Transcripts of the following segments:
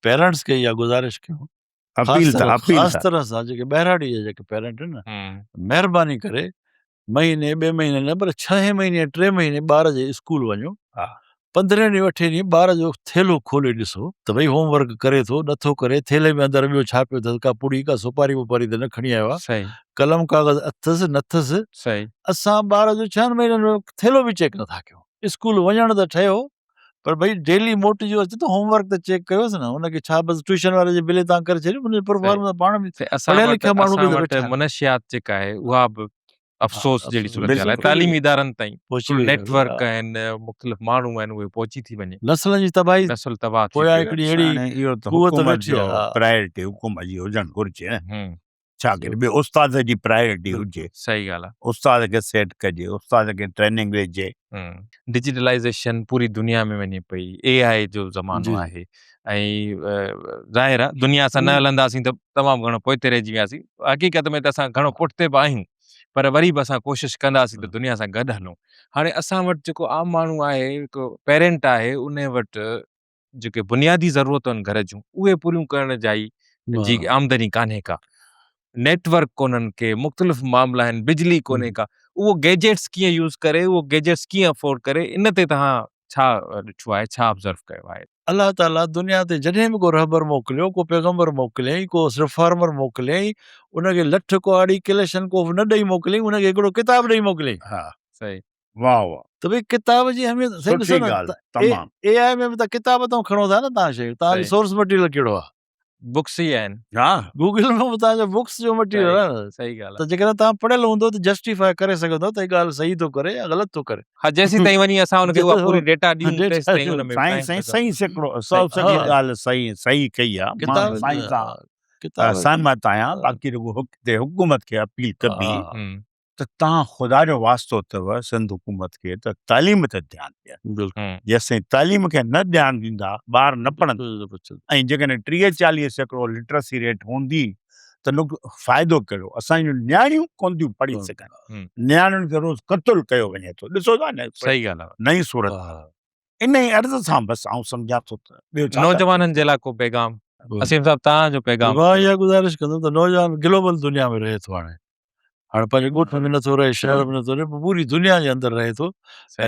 Parents کي اها گذارش ڪيون اپيل خاص ٿا اپيل خاص ٿا طرح سان جيڪي ٻهراڙي جا جيڪي پيرنٽ آهن نه مهرباني ڪري مهيني ٻئي مهيني نه پر ڇهين مهيني ٽي مهيني ٻار جي اسڪول وڃو ها. پندرهين ڏينهن اٺين ڏينهن ٻار جو ٿيلهو کولي ڏسو ته ڀئي هوم ورڪ ڪري ٿو نٿو ڪري ٿيلهي ۾ اندر ٻيو ڇا پيو اٿس ڪا پڙي ڪا سوپاري ووپاري ته نه کڻي آيو آهي صحيح قلم ڪاغذ اٿس نٿس صحيح اسان ٻار جو ڇهن مهينن ۾ ٿيلهو به چيڪ نٿا ڪيون اسڪول وڃڻ ته ٺهيو پر ڀئي ڊيلي موٽجي اچ ته هوم ورڪ ته چيڪ ڪيوس نه ان کي ڇا بس ٽيوشن واري جي بلي تان ڪري ڇڏيو ان جو پرفارمنس ته پاڻ به اسان پڙهيل وٽ لکيل ماڻهو اسان به ته وٽ ويٺا آهن. منشيات جيڪا آهي اها به افسوس جهڙي افسوس صورتحال آهي بلڪل. تعليمي ادارن تائين پهچي وئي نيٽ ورڪ آهن مختلف ماڻهو آهن اهي پهچي ٿي وڃي نسلن جي تباهي نسل تباهه ٿي پويان پيو هڪڙي اهڙي هاڻي اهو ته قوت حڪومت ويٺي جو آهي. پرائرٽي حڪومت جي هجڻ گهرجي نه هون ڇا ڪري ٻيو استاد جي پرائرٽي هجي صحيح ڳالهه آهي. استاد کي سيٽ ڪجي استاد کي ٽريننگ ڏجي. ڊجيٽلائيزيشن پوري دنيا ۾ وڃي پئي اي آء جو زمانو آهي ۽ ظاهر آهي دنيا سان نه هلنداسين ته تمام گهڻو پوئتي رهجي وياسين حقيقت ۾ ته اسان گهڻو پٺتي به آهيون پر وري به اسان ڪوشش ڪنداسين ته دنيا سان گڏ هلون هاڻي اسان وٽ جيڪو عام ماڻهو آهي هڪ پيرنٽ آهي ان وٽ جيڪي بنيادي ضرورتون آهن گهر جون اهي پوريون ڪرڻ جا ئي جي آمدني ڪانهي ڪا نيٽ ورڪ ڪونهن ڪي مختلف معاملا آهن بجلي ڪونهي ڪا اهو گيجيٽس ڪيئن يوز ڪري اهو گيجيٽس ڪيئن افورڊ ڪري ان تي توهان ڇا ڏٺو آهي ڇا آبزرو ڪيو آهي. الله تعالي دنيا تي جڏهن به ڪو رهبر موڪليو ڪو پيغمبر موڪليائين ڪو رفارمر موڪليائين ان کي لٺ ڪهاڙي ڪلشن ڪوف نه ڏئي موڪليائين ان کي هڪڙو ڪتاب ڏئي موڪليائين. ها صحيح. واهه واهه. ته ڀئي ڪتاب جي اهميت سائين سٺي ڏسو نه ڳالهه تمام. اي آء ۾ به ته ڪتاب تان کڻو ٿا نه تان شيء تان جو سورس مٽيريل ڪهڙو آهي. بڪس ئي آهن. ها. گوگل ۾ به تان جو بڪس جو مٽيريل آهي نه. صحيح ڳالهه ته جيڪڏهن تان پڙهيل هوندو ته جسٽيفائي ڪري سگهندو ته هي ڳالهه صحيح ٿو ڪري يا غلط ٿو ڪري. ها جيسين تائين وڃي اسان ان کي اها پوري ڊيٽا ڏيون تيسين تائين ان ۾ سائين سائين صحيح سيڪڙو 100% ڳالهه صحيح صحيح ڪئي آهي مان سائين سان سهمت آهيان باقي رڳو حڪومت کي اپيل ڪبي ته توهان خدا جو واسطو اٿو سنڌ حڪومت کي ته تعليم تي ڌيان ڏين. جيستائين تعليم کي نه ڌيان ڏيندا ٻار نه پڙهندا ۽ جيڪڏهن 30 40% لٽرسي ريٽ هوندي ته فائدو ڪهڙو اسان جون نياڻيون ڪونه ٿيون پڙهي سگهن نياڻين کي روز قتل ڪيو وڃي ٿو ڏسو ٿا نه نئين صورت انهي عرض سان بس آئون سمجهان ٿو ته ٻيو ڇا نوجوانن جي لاء ڪو پيغام اسيم صاحب توهان جو پيغام مان اها گذارش ڪندم ته نوجوان گلوبل دنيا ۾ رهي ٿو هاڻي هاڻي پنهنجي ڳوٺ ۾ نٿو رهي شهر ۾ نٿو رهي پوري دنيا جي اندر رهي ٿو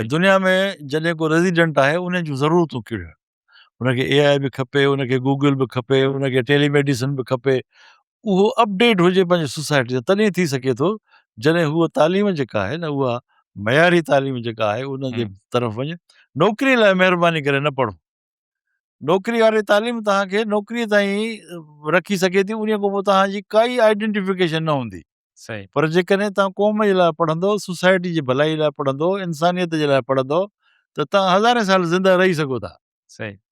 ۽ دنيا ۾ جڏهن ڪو ريزيڊنٽ آهي ان جون ضرورتون ڪهڙيون آهن ان کي اي آء به کپي ان کي گوگل به کپي ان کي ٽيلي ميڊيسن به کپي اهو اپڊيٽ هجي پنهنجي سوسائٽي سان تڏهن ٿي سگهي ٿو جڏهن هوء تعليم جيڪا آهي نه اها معياري تعليم جيڪا آهي ان جي طرف وڃي نوڪري لاء مهرباني ڪري نه پڙهو نوڪري واري تعليم توهان کي نوڪري تائين رکي سگهي ٿي انهي کان پوء توهان جي ڪائي آئيڊينٽيفڪيشن نه هوندي صحيح پر جيڪڏهن توهان قوم جي لاء پڙهندو سوسائٽي جي ڀلائي لاء پڙهندو انسانيت جي لاء پڙهندو ته توهان هزارين سال زنده رهي سگهو ٿا صحيح.